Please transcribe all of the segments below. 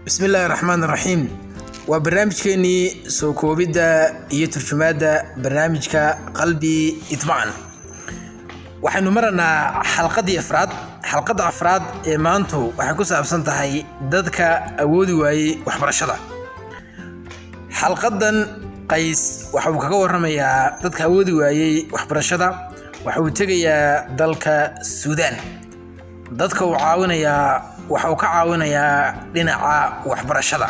Bismi illaahi raxmaan raxiim. Waa barnaamijkeenii soo koobidda iyo turjumaadda barnaamijka Qalbi Idmaan. Waxaynu maranaa xalqadii afraad. Xalqadda afraad ee maantu waxay ku saabsan tahay dadka awoodi waayey waxbarashada. Xalqadan Qays waxa uu kaga waramayaa dadka awoodi waayey waxbarashada. Waxa uu tegayaa dalka Suudaan. Dadka uu caawinayaa waxa uu ka caawinayaa dhinaca waxbarashada,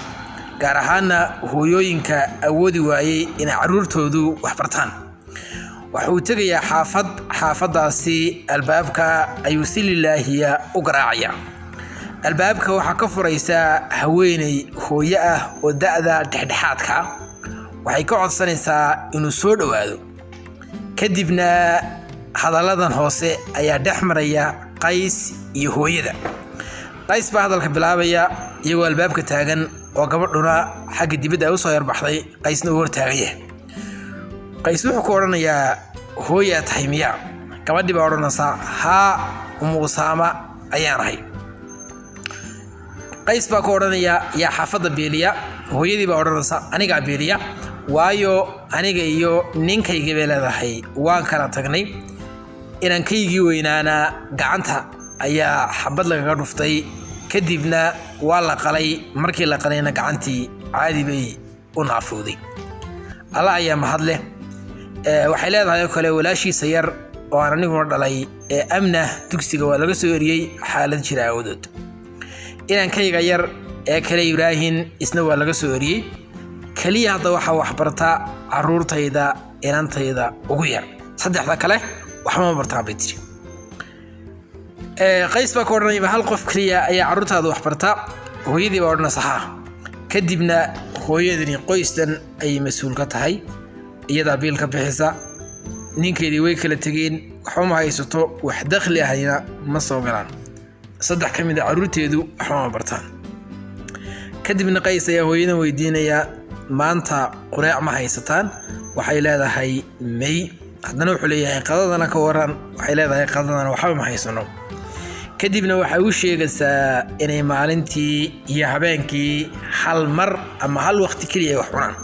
gaar ahaana hooyooyinka awoodi waayey inay caruurtoodu waxbartaan. Waxa uu tegayaa xaafad. Xaafaddaasi albaabka ayuu si lilaahiya u garaacaya. Albaabka waxaa ka furaysa haweeney hooyo ah oo da'da dhexdhexaadka. Waxay ka codsanaysaa inuu soo dhowaado. Kadibna hadalladan hoose ayaa dhex maraya Qays iyo hooyada. Qays baa hadalka bilaabaya iyagoo albaabka taagan oo gabadhuna xagga dibadda ay usoo yarbaxday, Qaysna uu hortaagan yahay. Qays wuxuu ku odhanayaa: "Hooyaa tahay miyaa?" Gabadhii baa odhanaysaa: "Haa, Umu Usaama ayaan ahay." Qays baa ku odhanaya: "Yaa xaafadda beeliya?" Hooyadii baa odhanaysa: "Anigaa beeliya, waayo aniga iyo ninkayga," bay leedahay, "waan kala tagnay. Inankaygii weynaana gacanta ayaa xabad lagaga dhuftay, kadibna waa la qalay. Markii la qalayna gacantii caadi bay u naafowday. Alla ayaa mahad leh." Waxay leedahay oo kale: "Walaashiisa yar oo aan aniguna dhalay ee Amna dugsiga waa laga soo eriyey xaalad jira aawadood. Inankayga yar ee kale, Ibraahin, isna waa laga soo eriyey. Keliya hadda waxaa waxbarta caruurtayda inantayda ugu yar, saddexda kale waxba ma bartaan," bay tiri. Qays baa ka odhanaya: "Hal qof keliya ayaa carruurtaada waxbarta?" Hooyadii baa odhanaysa: "Haa." Kadibna hooyadani qoysdan ayay mas-uul ka tahay, iyadaa biil ka bixisa. Ninkeedii way kala tegeen, waxba ma haysato, wax dakhli ahayna ma soo galaan. Saddex ka mid a carruurteedu waxba ma bartaan. Kadibna Qays ayaa hooyadan weydiinaya: "Maanta qureec ma haysataan?" Waxay leedahay: "May." Haddana wuxuu leeyahay: "Qadadana ka waran?" Waxay leedahay: "Qadadana waxba ma haysano." Kadibna waxay u sheegaysaa inay maalintii iyo habeenkii hal mar ama hal waqti keliya ay wax cunaan.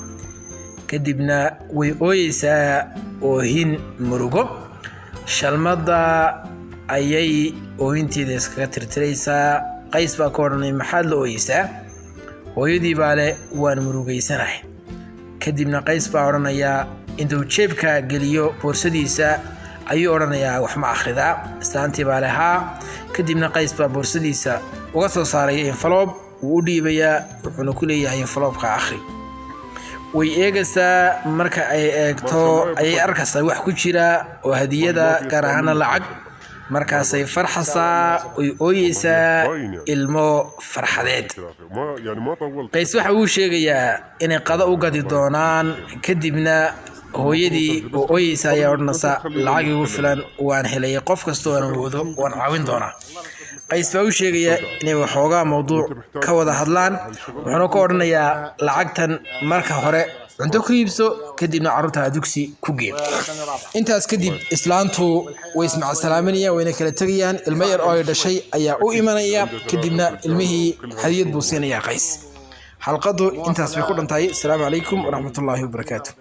Kadibna way ooyeysaa oohin murugo. Shalmadda ayay oohinteeda iskaga tirtiraysaa. Qays baa ka odhanay: "Maxaad la ooyeysaa?" Hooyadii baa leh: "Waan murugaysanahay." Kadibna Qays baa odhanayaa, intuu jeebka geliyo boorsadiisa ayuu odhanayaa: "Wax ma akhridaa?" Islaantii baa leh: "Haa." Kadibna Qays baa boorsadiisa uga soo saaraya envelope, wuu u dhiibayaa, wuxuuna ku leeyahay: "Envelope-ka akhri." Way eegaysaa. Marka ay eegto ayay arkaysaa wax ku jira oo hadiyada, gaar ahaana lacag. Markaasay farxasaa, oy ooyeysaa ilmo farxadeed. ما يعني ما طولت. Qays waxa uu sheegayaa inay qado u gadi doonaan. Kadibna hooyadii oo ooyeysa ayaa odhanaysa: "Lacag igu filan waan helay, qof kasta oo aan awoodo waan caawin doonaa." Qays baa u sheegaya inay waxoogaa mowduuc ka wada hadlaan, wuxuuna ka odhanayaa: "Lacagtan marka hore cunto ku iibso, kadibna carruurta dugsi ku gee." Intaas kadib islaantu way ismacasalaaminayaan, wayna kala tegayaan. Ilmo yar oo ay dhashay ayaa u imanaya, kadibna ilmihii hadiyad buu siinayaa Qays. Xalqadu intaas bay ku dhantahay. Asalaamu calaykum waraxmatullaahi wabarakaatu.